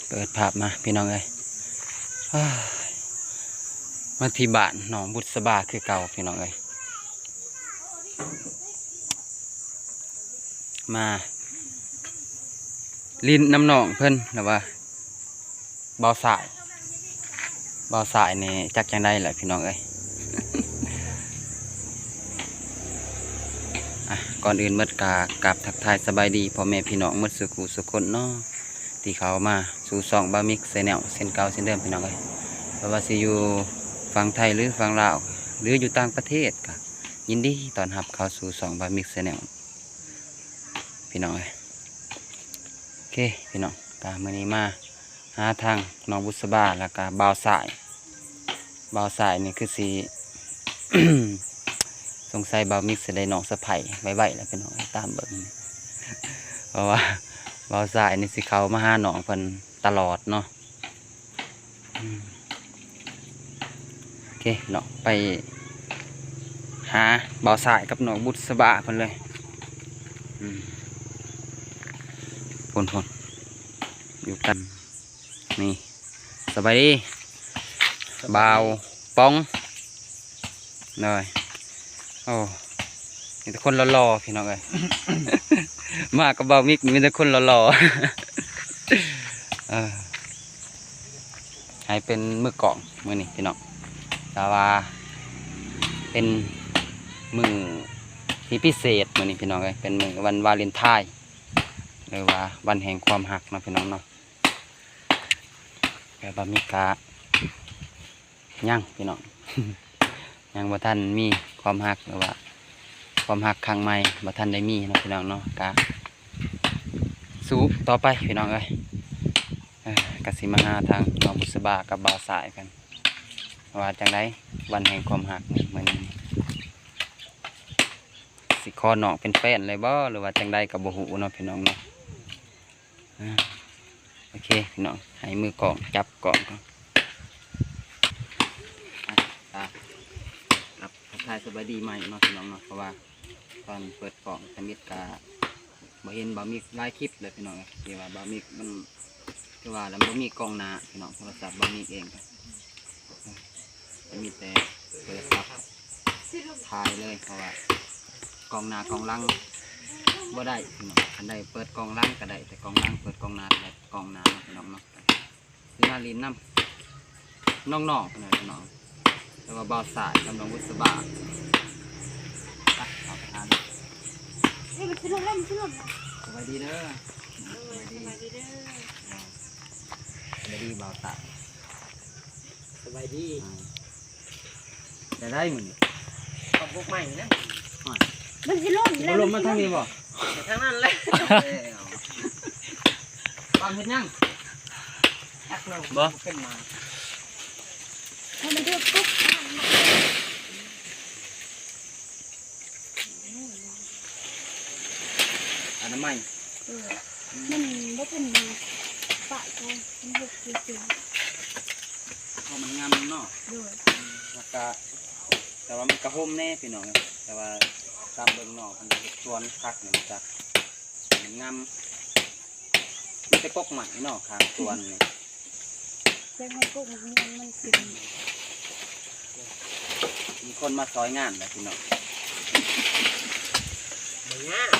ເປີດພາບມາພີ່ນ້ອງເອີຍ ເອີຍ ມາທີ່ບ້ານໜອງບຸດສະບາຄືເກົ່າພີ່ນ້ອງເອີຍ ມາຫຼິ້ນນຳນ້ອງເພິ່ນ ຫຼືວ່າບ່າວສາຍ ບ່າວສາຍນີ້ຈັກຈັ່ງໃດແຫຼະພີ່ນ້ອງເອີຍ. ອ່ະ ກ່ອນອື່ນໝົດກະກາບທັກທາຍສະບາຍດີພໍ່ແມ່ພີ່ນ້ອງໝົດສູ່ຄູ່ສູ່ຄົນເນາະ ທີ່ເຂົ້າມາສູ່ຊ່ອງບ່າວມິກແຊນແນວເຊັ່ນເກົ່າເຊັ່ນເດີມພີ່ນ້ອງເອີຍ. ບໍ່ວ່າຊິຢູ່ຝັ່ງໄທ ຫຼື ຝັ່ງລາວ ຫຼື ຢູ່ຕ່າງປະເທດ ກະຍິນດີຕ້ອນຮັບເຂົ້າສູ່ຊ່ອງບ່າວມິກແຊນແນວພີ່ນ້ອງເອີຍ. ໂອເຄພີ່ນ້ອງ ກະມື້ນີ້ມາ ຫາທາງນ້ອງບຸດສະບາ ແລ້ວກະບ່າວສາຍ. ບ່າວສາຍນີ້ຄືຊິ ສົງໄສບ່າວມິກຊິໄດ້ນ້ອງສະໃພ້ໄວໆແລ້ວພີ່ນ້ອງ ຕາມເບິ່ງ ເພາະວ່າບ່າວສາຍນີ້ຊິເຂົ້າມາຫານ້ອງເພິ່ນຕະຫຼອດເນາະ. ອືມ ໂອເຄເນາະ ໄປຫາບ່າວສາຍກັບນ້ອງບຸດສະບາເພິ່ນເລີຍ. ອືມ ພຸ້ນໆ ຢູ່ກັນ ນີ້ ສະບາຍດີ ສະບາຍດີ ບ່າວປອງ ໂດຍ ໂອ້ ມີແຕ່ຄົນຫຼໍ່ໆ ພີ່ນ້ອງເອີຍ ມາກັບບ່າວມິກມີແຕ່ຄົນຫຼໍ່ໆ ເອີ ໃຫ້ເປັນມືກ້ອງມື້ນີ້ພີ່ນ້ອງ ແຕ່ວ່າເປັນມື້ທີ່ພິເສດມື້ນີ້ພີ່ນ້ອງເອີຍ ເປັນມື້ວັນວາເລັນທາຍ ຫຼືວ່າວັນແຫ່ງຄວາມຮັກເນາະພີ່ນ້ອງເນາະ. ແຕ່ບ່າວມິກກະຍັງພີ່ນ້ອງ ຍັງບໍ່ທັນມີຄວາມຮັກ ຫຼືວ່າຄວາມຮັກຄັ້ງໃໝ່ບໍ່ທັນໄດ້ມີເນາະພີ່ນ້ອງເນາະ ກະສູ້ຕໍ່ໄປພີ່ນ້ອງເອີຍ. ເອີ ກະຊິມາຫາທາງນ້ອງບຸດສະບາກັບບ່າວສາຍເພິ່ນ ວ່າຈັ່ງໃດ ວັນແຫ່ງຄວາມຮັກມື້ນີ້ ຊິຂໍນ້ອງເປັນແຟນເລີຍບໍ່ ຫຼືວ່າຈັ່ງໃດກະບໍ່ຮູ້ເນາະພີ່ນ້ອງເນາະ. ອ່າ ໂອເຄພີ່ນ້ອງ ໃຫ້ມືກ້ອງຈັບກ້ອງກ່ອນ. ອ່ະ ອ່ະ ກະທັກທາຍສະບາຍດີໃໝ່ເນາະພີ່ນ້ອງເນາະ ເພາະວ່າຕອນເປີດກ້ອງທຳອິດກະບໍ່ເຫັນບ່າວມິກຫຼາຍຄລິບເລີຍພີ່ນ້ອງ ທີ່ວ່າບ່າວມິກມັນ ຄືວ່າແລ້ວ ບໍ່ມີກ້ອງໜ້າພີ່ນ້ອງ ໂທລະສັບບ່າວມິກເອງກະ ກະມີແຕ່ໂທລະສັບຖ່າຍເລີຍ ເພາະວ່າກ້ອງໜ້າກ້ອງຫຼັງບໍ່ໄດ້ພີ່ນ້ອງ. ຄັນໄດ້ເປີດກ້ອງຫຼັງກະໄດ້ແຕ່ກ້ອງຫຼັງ ເປີດກ້ອງໜ້າກະໄດ້ແຕ່ກ້ອງໜ້າເນາະພີ່ນ້ອງເນາະ. ຊິມາຫຼິ້ນນຳນ້ອງໆ ພີ່ນ້ອງ ແຕ່ວ່າບ່າວສາຍກັບນ້ອງບຸດສະບາ ໄປ ເຂົ້າໄປຫາເລີຍ. ເອີຍ ມັນຂຶ້ນລົງແລ້ວ ມັນຂຶ້ນລົງແລ້ວ. ສະບາຍດີເດີ ສະບາຍດີ ສະບາຍດີເດີ ສະບາຍດີບ່າວຕາ ສະບາຍດີ. ອ່າ ຈະໄດ້ມື້ນີ້ ເຂົ້າບົກໃໝ່ນີ້ນະ ໂອ້ຍ ມັນຊິລົງ ມັນຊິລົງມາທາງນີ້ບໍ່? ໄປທາງນັ້ນແຫຼະ. ເອີ ບັງເຮັດຫຍັງ? ຈັກແລ້ວ ບໍ່ ເປັນມາ ໃຫ້ມັນຖືກກົບ. ອະນາໄມ ເອີ ມັນບໍ່ເປັນຫຍັງ ປະໄປ ມັນເຮັດຊື່ໆ ເພາະມັນງາມເນາະ. ໂດຍ ແລ້ວກະ ແຕ່ວ່າມັນກະຮົ່ມແດ່ພີ່ນ້ອງເອີຍ ແຕ່ວ່າຕາມເບິ່ງນ້ອງເພິ່ນເຮັດສວນຜັກນີ້ ມັນກະ ມັນງາມ ມີແຕ່ກົກໄມ້ເນາະ ຂ້າງສວນນີ້ ຢາກໃຫ້ກົກມັນ ມັນຂຶ້ນ ມີຄົນມາຊ່ອຍງານແລ້ວພີ່ນ້ອງ ບໍ່ຍາກ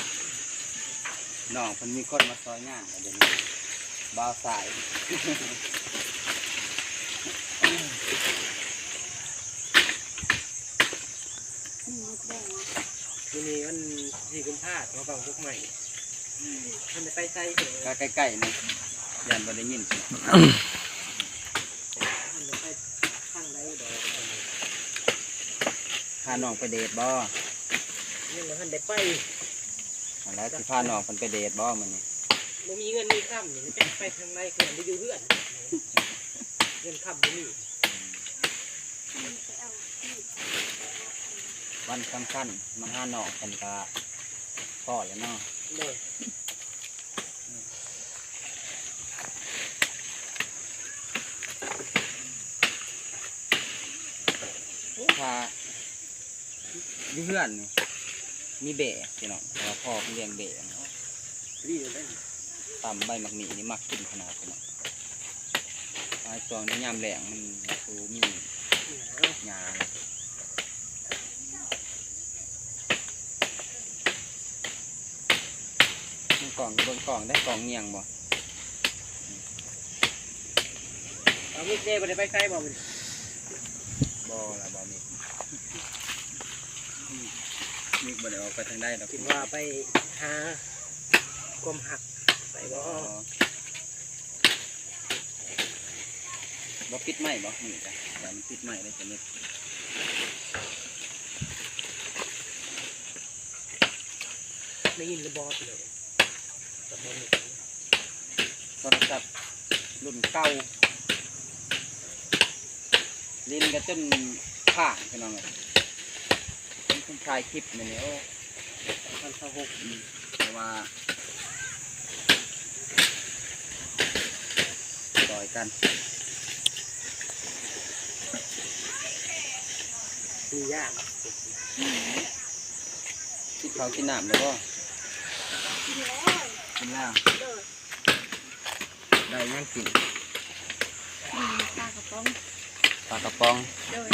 ນ້ອງເພິ່ນມີຄົນມາຊ່ອຍງານແລ້ວ ດຽວນີ້ບ່າວສາຍ ມື້ນີ້ວັນທີສີ່ກຸມພາ ມາບັງກົກໄມ້ ອືມ ທັນໄດ້ໄປໃສເດີ ກະໃກ້ໆນີ້ ຢ້ານບໍ່ໄດ້ຍິນ ທັນໄດ້ໄປທາງໃດດອກ. ພານ້ອງໄປເດດບໍ່? ຍັງບໍ່ທັນໄດ້ໄປ ຫັ້ນແຫຼະ ຊິພານ້ອງເພິ່ນໄປເດດບໍ່ມື້ນີ້? ບໍ່ມີເງິນມີຄຳນີ້ ຈະໄປທາງໃດ ຄືຢູ່ເຮືອນ ເງິນຄຳບໍ່ມີ. ວັນສຳຄັນມາຫານ້ອງເພິ່ນກະພໍ້ແລ້ວເນາະ. ໂດຍ ຖ້າຢູ່ເຮືອນນີ້ມີແບ້ພີ່ນ້ອງ ເພາະວ່າພໍ່ເພິ່ນລ້ຽງແບ້ ດີເລີຍ ຕຳໃບໝາກໝີ່ນີ້ມັກກິນຂະໜາດພີ່ນ້ອງ. າຍຊ່ວງໃນຍາມແລ້ງມັນບໍ່ມີຫຍ້າ. ເບິ່ງກ້ອງ ເບິ່ງກ້ອງໄດ້ ກ້ອງງຽງບໍ່? ບ່າວມິກເດ້ ບໍ່ໄດ້ໄປໃສບໍ່ມື້ນີ້? ບໍ່ລະ ບ່າວມິກ ມິກບໍ່ໄດ້ອອກໄປທາງໃດດອກ. ຄິດວ່າໄປຫາຄວາມຮັກ ໄປບໍ່? ອໍ ບໍ່ປິດໄມບໍ່? ນີ້ກະ ມັນປິດໄມໄດ້ຈະເມັດ. ໄດ້ຍິນຫຼືບໍ່ພີ່ນ້ອງ? ໂທລະສັບລຸ້ນເກົ່າ ຫຼິ້ນກັນຈົນຄ້າງພີ່ນ້ອງເອີຍ. ເປັນຄົນຖ່າຍຄລິບນີ້ ໂອ້ ສອງພັນຊາວຫົກ ອືມ ເພາະວ່າຊ່ອຍກັນ ມີຢາກ ກິນເຂົ້າກິນນ້ຳແລ້ວບໍ່? ກິນແລ້ວ ກິນແລ້ວ ໂດຍ. ໄດ້ຫຍັງກິນ? ອືມ ປາກະປ໋ອງ ປາກະປ໋ອງ ໂດຍ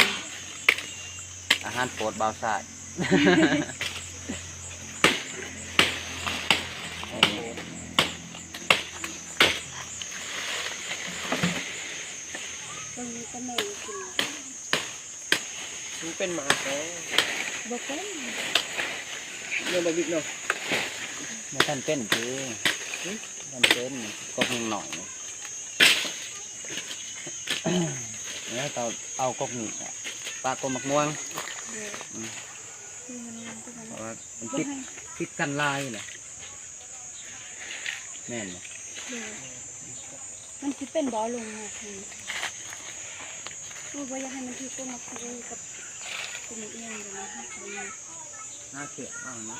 ອາຫານໂປດບ່າວຊາຍ. ເບິ່ງແຕ່ແມ່ກິນ ມັນເປັນໝາກແລ້ວ ບໍ່ເປັນ ເນາະ ບໍ່ບິກເນາະ ບໍ່ທັນເປັນຕິ ຫຶ ບໍ່ທັນເປັນ ກົກຍັງໜ້ອຍ ແລ້ວກໍເອົາກົກນີ້ແຫຼະ ປະກົກໝາກມ່ວງ ເອີ ອືມ ຄືມັນ ຄືມັນ ເພາະວ່າມັນຕິດ ບໍ່ໃຫ້ ຕິດກັນຫຼາຍແຫຼະ. ແມ່ນບໍ່? ໂດຍ ມັນຊິເປັນບໍ່ລົງມາຄື ໂອ້ ບໍ່ຢາກໃຫ້ມັນຖືກົກໝາກຄູກັບກົກໝາກອີ່ຫຍັງ ດຽວມັນຫັກລົງມາ. ຫາເຊືອກເອົາເນາະ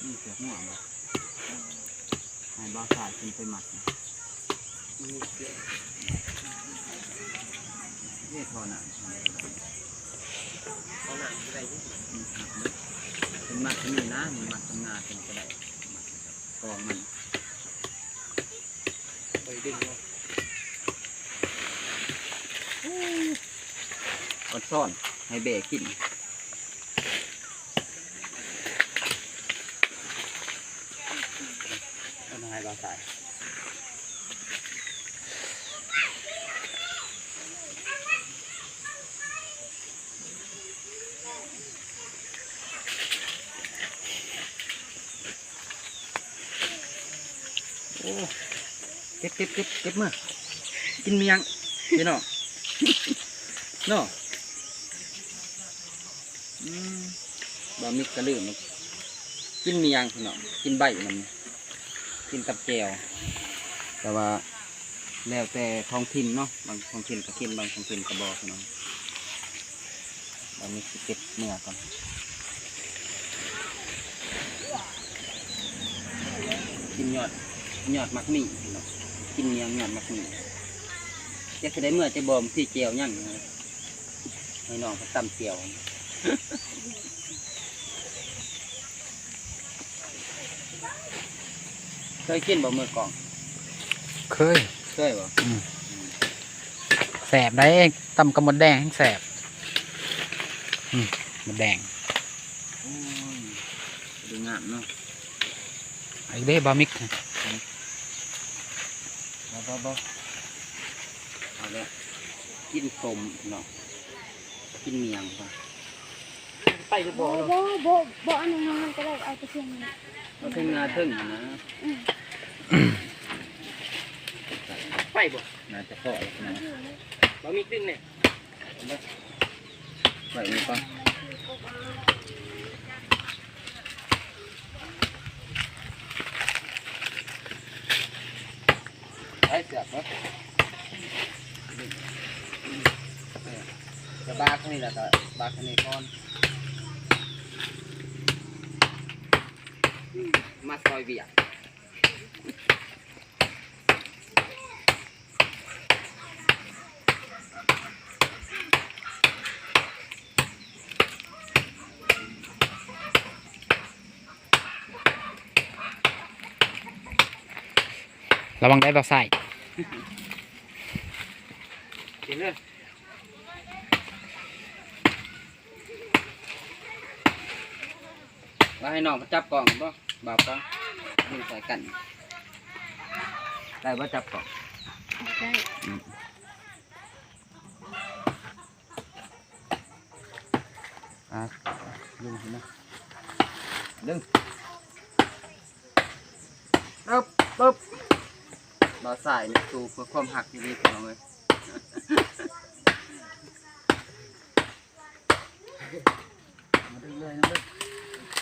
ມີເຊືອກຫົວບໍ່? ໃຫ້ບ່າວຊາຍຂຶ້ນໄປມັດນະ. ນີ້ທໍ່ນ້ຳ ທໍ່ນ້ຳຊິໄດ້ຢູ່ ອືມ ມັດເລີຍ ເປັນມັດນີ້ນະ ມັດທຳງານເປັນກໍໄດ້ ມັດກອງມັນ ໄປດຶງເອົາ ອອນຊອນໃຫ້ແບ້ກິນ. ເອົາມາໃຫ້ບ່າວຊາຍ ໂອ້ ເກັບ ເກັບ ເກັບ ເກັບເມືອ ກິນໝ້ຽງ ພີ່ນ້ອງ ເນາະ. ອືມ ບ່າວມິກກະລືມ ກິນໝ້ຽງພີ່ນ້ອງ ກິນໃບມັນ ກິນກັບແຈ່ວ ແຕ່ວ່າແລ້ວແຕ່ທ້ອງຖິ່ນເນາະ ບາງທ້ອງຖິ່ນກະກິນ ບາງທ້ອງຖິ່ນກະບໍ່ພີ່ນ້ອງ. ບາດນີ້ຊິເກັບເມືອກ່ອນ ກິນຍອດ ຍອດໝາກມີ້ພີ່ນ້ອງ ກິນໝ້ຽງຍອດໝາກມີ້ ຈັກຊິໄດ້ເມືອຈັກບໍ່ ບາງທີແຈ່ວຍັງ ໃຫ້ນ້ອງເພິ່ນຕຳແຈ່ວ. ເຄີຍກິນບໍ່ເມືອກອງ? ເຄີຍ ເຄີຍບໍ່? ອືມ ອືມ ແຊບໃດ໋ ຕຳກັບມົດແດງແຮງແຊບ ອືມ ມົດແດງ ໂອ້ຍ ດີງາມເນາະ ອີກເດ້ ບ່າວມິກ ບໍ່ ບໍ່ ບໍ່ ເອົາແລ້ວ ກິນສົ້ມເນາະ ກິນໝ້ຽງກ່ອນ ໄປຫຼືບໍ່? ບໍ່ ບໍ່ ບໍ່ ບໍ່ ອັນນັ້ນມັນກໍໄດ້ ເອົາແຕ່ເທິງນັ້ນ ເອົາເທິງໜ້າເທິງຫັ້ນນະ ອືມ ໄປບໍ່? ໜ້າຈະພໍແລ້ວນະ ບໍ່ມີຕຶງແນ່ ໄວ້ນີ້ກ່ອນ. ໃສ່ເຊືອກເນາະ ຈະບາກທາງນີ້ແລ້ວກໍບາກທາງນີ້ກ່ອນ ມາຊ່ອຍວຽກ. ລະວັງໄດ້ບ່າວຊາຍ ເລີຍ ວ່າໃຫ້ນ້ອງມາຈັບກ້ອງບໍ່ ບ່າວປ້ອງ ຢູ່ໃສ່ກັນ ໄດ້ບໍ່ຈັບກ້ອງ? ໄດ້ ອືມ ອ່ະ ດຶງຂຶ້ນມາ ດຶງ ປຶບ ປຶບ ບ່າວຊາຍນີ້ສູ້ເພື່ອຄວາມຮັກອີ່ຫຼີ ພີ່ນ້ອງເອີຍ ມາດຶງເລີຍ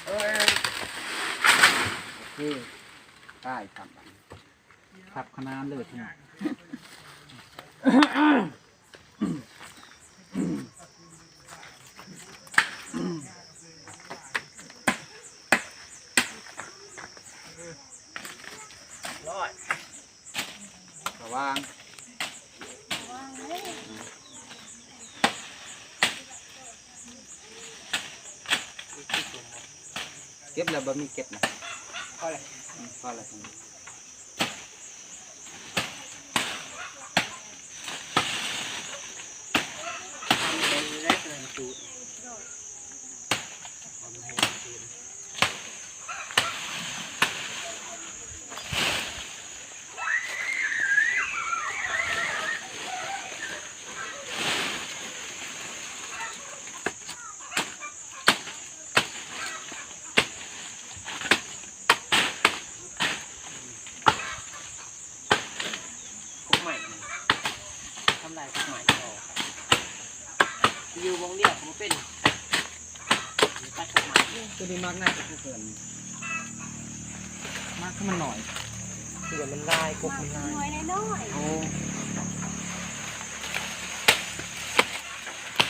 ເອີຍ ໂອເຄ ຕາຍ ຄັບ ຄັບຂະໜາດເລີຍ ພີ່ນ້ອງ. ຮ້ອຍ ສະຫວ່າງ ເກັບແລ້ວ ບໍ່ມີເກັບນະ ພໍແລ້ວ ອືມ ພໍແລ້ວ. ກົກໄມ້ ທຳລາຍກົກໄມ້ອອກ ຢູ່ວົງດຽວກໍບໍ່ເປັນ ຕັດກົກໄມ້. ໂອ້ ຕົວນີ້ໝາກໜັກກວ່າຜູ້ເພື່ອນ ໝາກຄືມັນໜ້ອຍ ເພື່ອນມັນຫຼາຍ ກົກມັນຫຼາຍ ໜ້ອຍນ້ອຍ. ໂອ້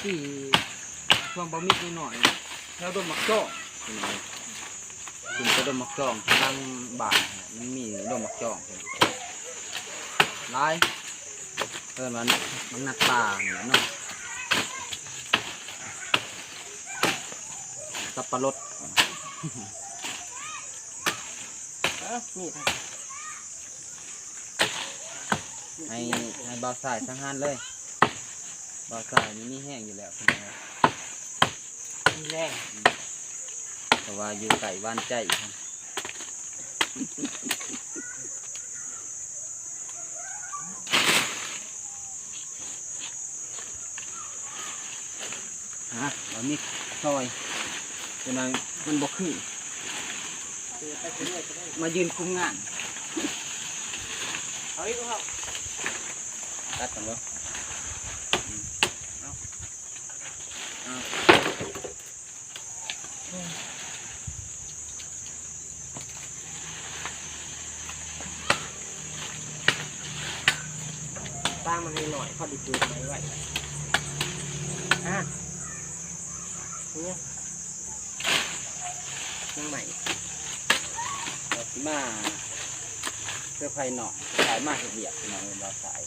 ທີ່ຊ່ວງບໍ່ມີນ້ອຍ ແຖວດົງໝາກຈອງ ຂຶ້ນໄປດົງໝາກຈອງ ທາງຫຼັງບ້ານມັນມີດົງໝາກຈອງຫຼາຍ ເອີ້ນວ່າໝາກໜັກປ່ານີ້ເນາະ ສັບປະລົດ ເອີ ມີດ ໃຫ້ ໃຫ້ບ່າວຊາຍສັງຫານເລີຍ ບ່າວຊາຍນີ້ມີແຮງຢູ່ແລ້ວ ມີແຮງ ເພາະວ່າຢູ່ໃກ້ຫວານໃຈ ຮະ ເອົາມີດຊອຍ ຕົວນັ້ນມັນບໍ່ຄື ມາຢືນຄຸມງານ ເອົາອີກ ເອົາ ຕັດກ່ອນບໍ່? ອືມ ເອົາ ເອົາ. ຕັ້ງມັນໜ້ອຍໆ ພໍດີເກີນໄປໄວ້ ອາ ນີ້ ຍັງໃໝ່ ເຮົາຊິມາເຊີໄພນ້ອງ ສາຍມາເຮັດວຽກ ນ້ອງເອີ້ນວ່າສາຍ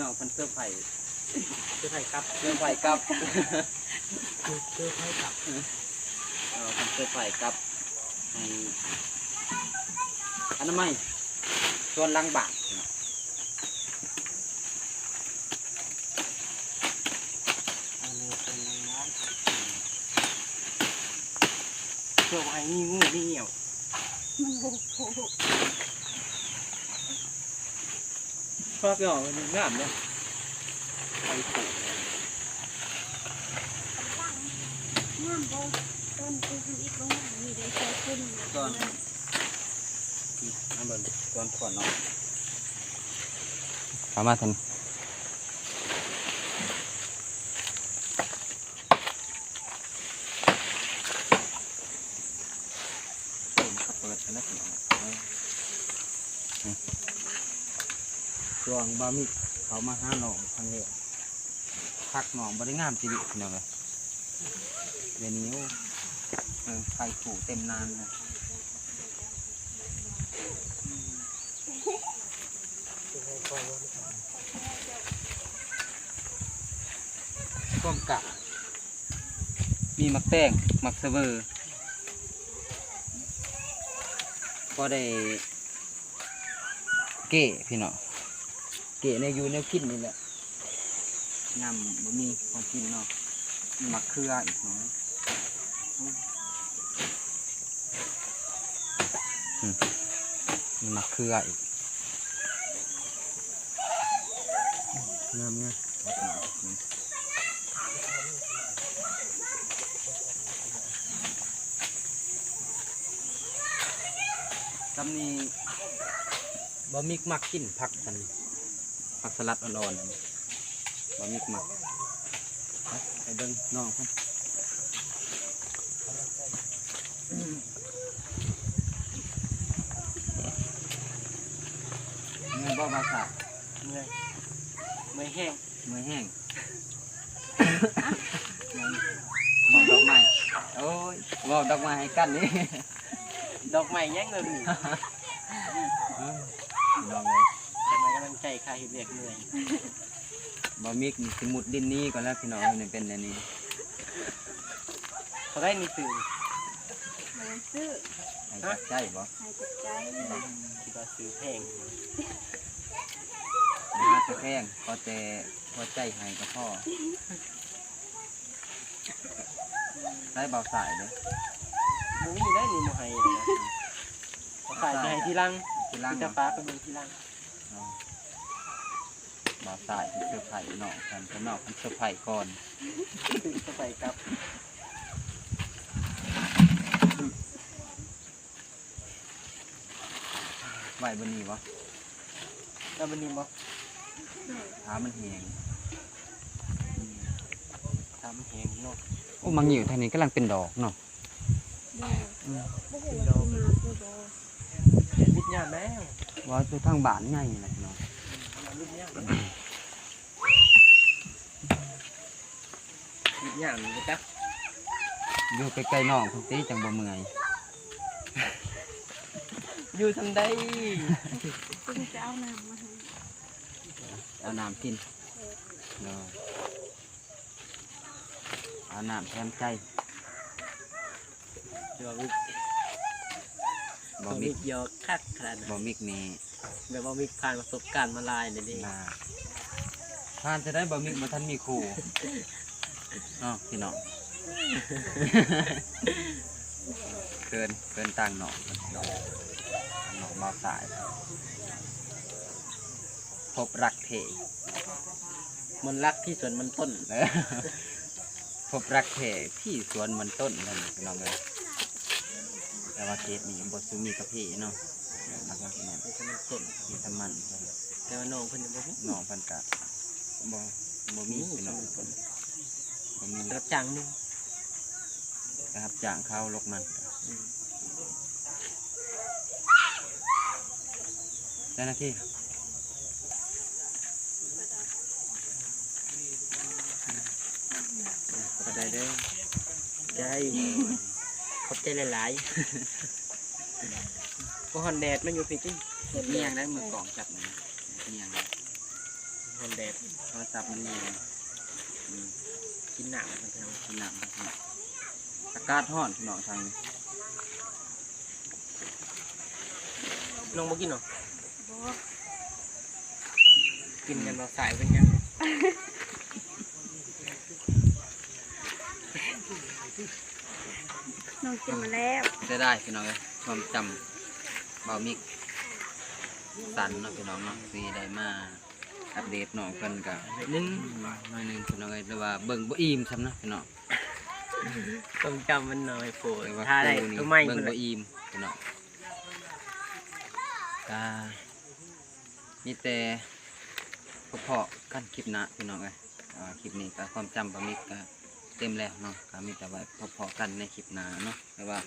ນ້ອງເພິ່ນເຊີໄພ ເຊີໄພກັບ ເຊີໄພກັບ ເຊີໄພກັບ ເອີ ເພິ່ນເຊີໄພກັບ ໃຫ້ອະນາໄມສວນຫຼັງບ້ານເນາະ ອັນນີ້ເປັນຫຼັງບ້ານ ເພື່ອບໍ່ໃຫ້ມີງູມີງຽວ ມັນໂຫກໂພດ. ຜັກເນາະ ງາມເນາະ ໄປປູກ ງາມບໍ່? ຕອນປູກທຳອິດບໍ່ງາມ ມີແຕ່ໃສ່ຝຸ່ນ ຕອນ ມາເບິ່ງ ຕອນຂວັນເນາະ ເຂົ້າມາທັນ. ເປີດກັນແລ້ວ ຊ່ວງບ່າວມິກເຂົ້າມາຫານ້ອງຄັ້ງແລກ ຜັກນ້ອງບໍ່ໄດ້ງາມຊິລິ ພີ່ນ້ອງເອີຍ ດຽວນີ້ ໂອ້ ເອີ ໄຟຜູເຕັມນານນະ. ຄວາມກະ ມີໝາກແຕງ ໝາກສະເວີ ພໍໄດ້ເກ້ພີ່ນ້ອງ ເກ້ແນວຢູ່ແນວກິນນີ້ແຫຼະ. ຍາມບໍ່ມີຂອງກິນເນາະ ມີໝາກເຂືອອີກເນາະ ອືມ ມີໝາກເຂືອອີກ ງາມໆ. ຊ່ຳນີ້ ບໍ່ມີໝາກກິນຜັກ ອັນ ຜັກສະຫຼັດອ່ອນໆ ບໍ່ມີໝາກ ໄປເບິ່ງນ້ອງເພິ່ນ ເມື່ອຍບໍ່ ບ່າວສາວ? ເມື່ອຍ ເມື່ອຍແຮງ ເມື່ອຍແຮງ ເວົ້າດອກໄມ້ ໂອ້ຍ ເວົ້າດອກໄມ້ໃຫ້ກັນນີ້ ດອກໄມ້ຫຍັງເລີຍນີ້ ເອີ ພີ່ນ້ອງເອີຍ ດອກໄມ້ກຳລັງໃຈ ຄ່າເຮັດວຽກເມື່ອຍ ບໍ່ມີກນີ້ຊິມຸດດິນໜີກ່ອນແລ້ວ ພີ່ນ້ອງເອີຍ ນີ້ເປັນແນວນີ້ ເທົ່າໃດນີ້ຊື້? ບໍ່ໄດ້ຊື້ ໃຫ້ຈັບໃຈບໍ່? ໃຫ້ຈັບໃຈ ຄິດວ່າຊື້ແພງ ບໍ່ຫາແຕ່ແພງ ຂໍແຕ່ຫົວໃຈໃຫ້ກໍພໍ ໃຊ້ບ່າວສາຍເດ້ ບໍ່ມີໄດ໋ນີ້ ບໍ່ໃຫ້ເລີຍນະ ບ່າວສາຍຊິໃຫ້ທີຫຼັງ ທີຫຼັງ ມີແຕ່ປາໄປເບິ່ງທີຫຼັງ ເນາະ ບ່າວສາຍຊິເຊີໄພນ້ອງເພິ່ນ ເພິ່ນນ້ອງເພິ່ນເຊີໄພກ່ອນ ເຊີໄພກັບ ໄວ້ບ່ອນນີ້ບໍ່? ໄວ້ບ່ອນນີ້ບໍ່? ຖ້າມັນແຫ້ງ ຖ້າມັນແຫ້ງເນາະ ໂອ້ ໝາກງິ້ວທາງນີ້ກຳລັງເປັນດອກເນາະ ໂດຍ ອືມ ບໍ່ຮູ້ວ່າຊິມາຄືບໍ່ ແດດວິດຍາມແລ້ວ ວ່າຢູ່ທາງບ້ານໃຫຍ່ນີ້ແຫຼະເນາະ ອືມ ວິດຍາມ ອີກຢ່າງໜຶ່ງ ບໍ່ຈັກ ຢູ່ໃກ້ໆ ນ້ອງພຸ້ນຕິ ຈັ່ງບໍ່ເມື່ອຍ ຢູ່ທາງໃດ ເພິ່ນຈະເອົານ້ຳມາໃຫ້ ເອົານ້ຳກິນ ເອີ ເນາະ ເອົານ້ຳແຖມໃຈ. ບໍ່ມີ ບໍ່ມີ ບໍ່ມີຫຍອກຄັກຂະໜາດນັ້ນ ບໍ່ມີນີ້ ແບບວ່າມີຜ່ານປະສົບການມາຫຼາຍແລ້ວເດ້ ນາ ຜ່ານຈະໄດ້ ບໍ່ມີ ບໍ່ທັນມີຄູ່ເນາະ ພີ່ນ້ອງ ເຂີນ ເຂີນຕ່າງນ້ອງ ນ້ອງບ່າວສາຍ ພົບລັກແທ້ ມົນລັກທີ່ສວນມັນຕົ້ນ ເອີ ພົບລັກແທ້ທີ່ສວນມັນຕົ້ນ ພີ່ນ້ອງເອີຍ ແຕ່ວ່າເຂດນີ້ບໍ່ສູ່ມີກາເຟເນາະ ຫຼັກໆ ແມ່ນມີແຕ່ມັນຕົ້ນ ມີແຕ່ມັນ ແຕ່ວ່ານ້ອງເພິ່ນຍັງບໍ່ຮູ້ ນ້ອງເພິ່ນກະບໍ່ ບໍ່ມີພີ່ນ້ອງ ບໍ່ມີ ຮັບຈ້າງໜຶ່ງ ໄປຮັບຈ້າງເຂົາລົກມັນ ອືມ ເຈົ້າໜ້າທີ່ ຂອບໃຈເດີ ໃຈ ຂອບໃຈຫຼາຍໆ ໂອ້ ຮ້ອນແດດມາຢູ່ພີ້ຕິ ເຮັດອີ່ຫຍັງໄດ້ ມືກ້ອງຈັບນີ້ ເຮັດອີ່ຫຍັງ ຮ້ອນແດດ ໂທລະສັບມັນນີ້ ອືມ ກິນນ້ຳກ່ອນ ກິນນ້ຳກ່ອນ ອາກາດຮ້ອນພີ່ນ້ອງທາງນີ້ ນ້ອງບໍ່ກິນເນາະ ບໍ່ ກິນກັນບໍ່ ສາຍເປັນຫຍັງ ນ້ອງກິນມາແລ້ວ ເສຍດາຍພີ່ນ້ອງເອີຍ ຄວາມຈຳບ່າວມິກສັ້ນເນາະ ພີ່ນ້ອງເນາະ ທີ່ໄດ້ມາ ອັບເດດນ້ອງເພິ່ນກະໜ້ອຍໜຶ່ງ ໜ້ອຍໜຶ່ງພີ່ນ້ອງເອີຍ ແຕ່ວ່າເບິ່ງບໍ່ອີ່ມຊ້ຳນະພີ່ນ້ອງ ຄວາມຈຳມັນໜ້ອຍໂພດ ຖ້າໄດ້ໂຕໃໝ່ເບິ່ງບໍ່ອີ່ມພີ່ນ້ອງ ກະມີແຕ່ພໍ້ກັນຄລິບໜ້າພີ່ນ້ອງເອີຍ ອ່າ ຄລິບນີ້ກະຄວາມຈຳບ່າວມິກກະເຕັມແລ້ວເນາະ ກະມີແຕ່ໄວ້ພໍ້ກັນໃນຄລິບໜ້າເນາະ ຫຼືວ່າ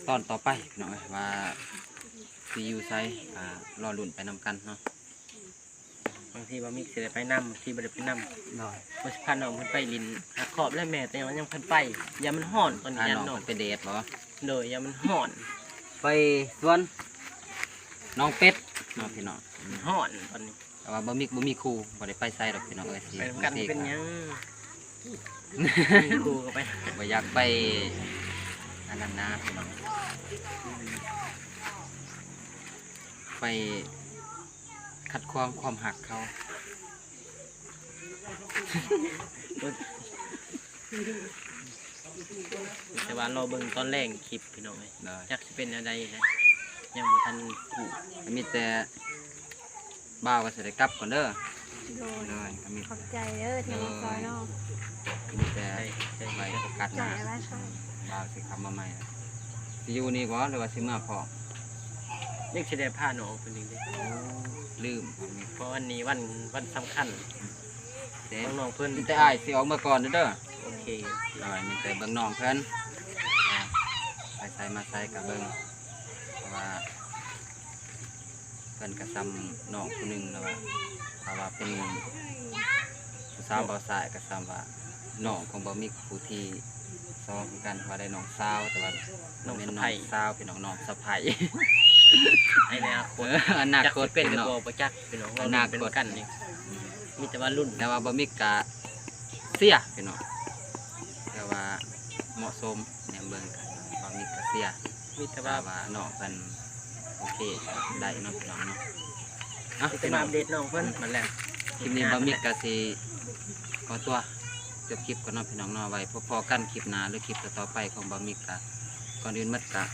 ຕອນຕໍ່ໄປພີ່ນ້ອງເອີຍ ວ່າຊິຢູ່ໃສ ກະລໍລຸ້ນໄປນຳກັນເນາະ. ບາງທີບ່າວມິກຊິໄດ້ໄປນຳ ບາງທີບໍ່ໄດ້ໄປນຳ ໂດຍ ວ່າຊິພານ້ອງເພິ່ນໄປຫຼິ້ນຫາຂອບ ແລະແມ່ແຕ່ວ່າຍັງພັນໄປ ຢ້ານມັນຮ້ອນ ຕອນນີ້ ພານ້ອງເພິ່ນໄປແດດບໍ່ ໂດຍ ຢ້ານມັນຮ້ອນ ໄປສວນໜອງເປັດເນາະ ພີ່ນ້ອງ ມັນຮ້ອນຕອນນີ້ ແຕ່ວ່າບ່າວມິກບໍ່ມີຄູ່ ບໍ່ໄດ້ໄປໃສດອກພີ່ນ້ອງເອີຍ ໄປນຳກັນເປັນຫຍັງ ມີຄູ່ກໍໄປ ບໍ່ຢາກໄປ ອັນນັ້ນນະພີ່ນ້ອງ ໄປ ຂັດຂວາງຄວາມຮັກເຂົາ ແຕ່ວ່າລໍເບິ່ງຕອນແລງຄລິບພີ່ນ້ອງເອີຍ ໂດຍ ຈັກຊິເປັນແນວໃດນະ ຍັງບໍ່ທັນຮູ້ ມີແຕ່ ບ່າວກໍຊິໄດ້ກັບກ່ອນເດີ ໂດຍ ໂດຍ ກໍມີ ຂອບໃຈເດີທີ່ມາຊ່ອຍເນາະ ມີແຕ່ໄວ້ໂອກາດໜ້າ ບ່າວຊິເຂົ້າມາໃໝ່ ຊິຢູ່ນີ້ບໍ່ ຫຼືວ່າຊິເມືອພ້ອມ ຍັງຊິໄດ້ພານ້ອງເພິ່ນອີກເດ້ ໂອ້ ລືມ ເພາະອັນນີ້ວັນ ວັນສຳຄັນ ແຕ່ ຂອງນ້ອງເພິ່ນ ມີແຕ່ອ້າຍຊິອອກເມືອກ່ອນເດີ ໂອເຄ ໂດຍ ມີແຕ່ເບິ່ງນ້ອງເພິ່ນ ອ່າ ໄປໃສມາໃສກໍເບິ່ງ ເພາະວ່າ ເພິ່ນກໍສ່ຳນ້ອງຜູ້ໜຶ່ງແລ້ວວ່າ ຖ້າວ່າເປັນຜູ້ສາວບ່າວຊາຍກໍສ່ຳວ່ານ້ອງຂອງບ່າວມິກຜູ້ທີສອງຄືກັນ ວ່າໄດ້ນ້ອງສາວ ແຕ່ວ່າ ນ້ອງ ແມ່ນ ສະໃພ້ ນ້ອງສາວ ພີ່ນ້ອງ ນ້ອງສະໃພ້ ໃນອະນາຄົດ ເອີ ອະນາຄົດ ຈັກຊິເປັນຫຼືບໍ່ ເນາະ ບໍ່ຈັກ ພີ່ນ້ອງ ອະນາຄົດ ເຮົາເປັນກັນນີ້ ອືມ ມີແຕ່ວ່າລຸ້ນ ແຕ່ວ່າບ່າວມິກກະເຊຍ ພີ່ນ້ອງ ແຕ່ວ່າເໝາະສົມ ແນມເບິ່ງກັນ ບ່າວມິກກະເຊຍ ມີແຕ່ວ່າ ຖ້າວ່ານ້ອງເພິ່ນໂອເຄໄດ້ເນາະ ພີ່ນ້ອງເນາະ ອ່ະ ຕິດຕາມອັບເດດນ້ອງເພິ່ນ ນັ້ນແຫຼະ ຄລິບນີ້ບ່າວມິກກໍຊິຂໍຕົວຈົບຄລິບກ່ອນເນາະ ພີ່ນ້ອງເນາະ ໄວ້ພົບພໍ້ກັນຄລິບໜ້າ ຫຼື ຄລິບຕໍ່ໆໄປຂອງບ່າວມິກ ກໍກ່ອນອື່ນໝົດກໍ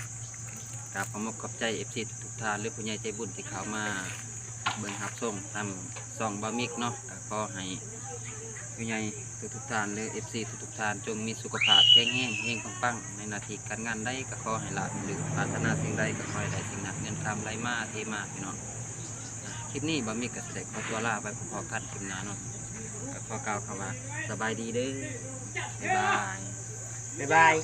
ກາບຂອບອົກຂອບໃຈເອັຟຊີທຸກໆທ່ານ ຫຼື ຜູ້ໃຫຍ່ໃຈບຸນທີ່ເຂົ້າມາຮັບເບິ່ງຮັບຊົມທາງຊ່ອງບ່າວມິກເນາະ ກໍຂໍໃຫ້ຜູ້ໃຫຍ່ ທຸກໆທ່ານ ຫຼື ເອັຟຊີທຸກໆທ່ານ ຈົ່ງມີສຸຂະພາບແຂງແຮງ ເຮງປັງໆ ໃນໜ້າທີ່ການງານໃດກໍຂໍໃຫ້ລາບລື່ນ ປາດຖະໜາສິ່ງໃດກໍຂໍໃຫ້ໄດ້ສິ່ງນັ້ນ ເງິນຄຳໄຫຼມາເທມາ ພີ່ນ້ອງ ອ່ະ ຄລິບນີ້ບ່າວມິກກໍຊິໄດ້ຂໍຕົວລາໄປ ພໍ້ກັນຄລິບໜ້າເນາະ ກໍຂໍກ່າວຄຳວ່າສະບາຍດີເດີ ບາຍບາຍ ບາຍບາຍ.